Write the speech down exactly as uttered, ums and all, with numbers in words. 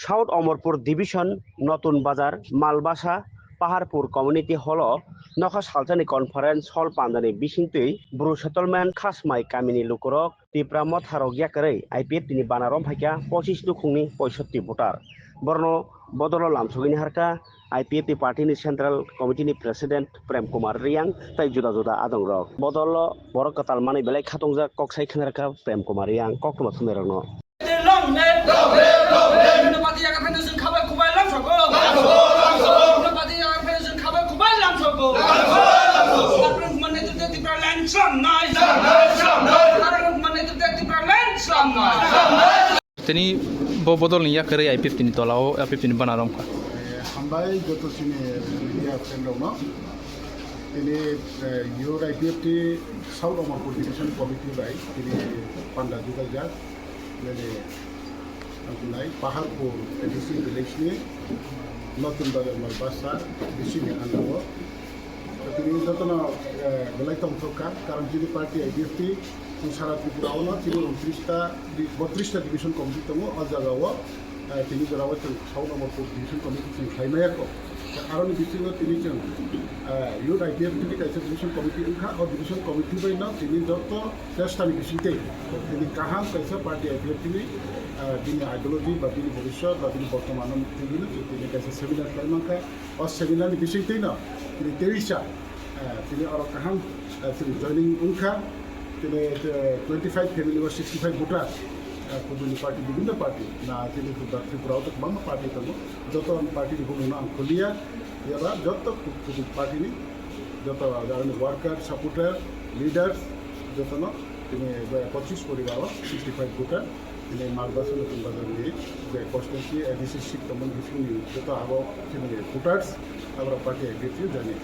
South Omorpur Division, Notun Bazar, Malbasa, Paharpur Community Hall o nokha salsani conference hall pandani bisingtwi Bru Settlement Khasmai kamini lukurok Tipra Motharok yakarwi I P F T ni bana romphaikha pochis nukhungni poisotti voter. Borno bodolo lamsogwini harkha I P F T party ni Central Committee ni President Prem Kumar Riyang tei juda juda adongrok. Bodolo borok kwtal manwi belai khatungjak kok sai khna rwkha Prem Kumar Riyang koktwma thumnairokno. Long live! Long live! Long live! Nobody yaga pheno jun khabai kubai lamsogo. Nobody yaga pheno jun khabai kubai lamsogo. Arun Kumar netrite Tipraland samnai. Arun Kumar netrite Tipraland samnai. Tini bo bodolni yakarwi I P F T ni tolao I P F T ni bana romkha. Eh, hambai joto chini media friend rokno. Tini, eh, your I P F T South Omorpur Division Committee bai tini panda juda jak. Nini ang kunai Paharpur A D C village ni Notun Bazar Malbasa D C ni under o. Tini jotono, eh, belai tongthok kha, karon chini party I P F T chwng sara Tripura o no chini untris ta, botris ta division committee tongo, o jaga o, eh, tini jora o chwng South Omorpur division committee chwng khlai maya kho. Aroni bisingo tini chwng, eh, youth I P F T ni kaisa division committee wngkha, o division committee bai no tini joto chesta ni bisingtwi tini kaham kaisa party I P F T ni, eh, bini ideology ba bini bhobishyot ba bini bortoman no tini kaisa seminar khlai mankha. O seminar ni bisingtwi no tini terisa, eh, tini oro kaham, eh, tini joining wngkha. Tini, eh, twenty five family o sixty five voter, eh, kubuni party, bibhinno party. Na tini Tripura o to kwbangma party tongo. Joto party ni bumung no ang khuliya. Eba joto ku-, kubun party ni joto aroni worker, supporter, leaders, joto no tini, eh, pochis poribar o sixty five voter. Tini Malbasa Notun Bazar ni je constituency A D C seat tongmani bisingni joto abo chini voters, aboro party I P F T joining.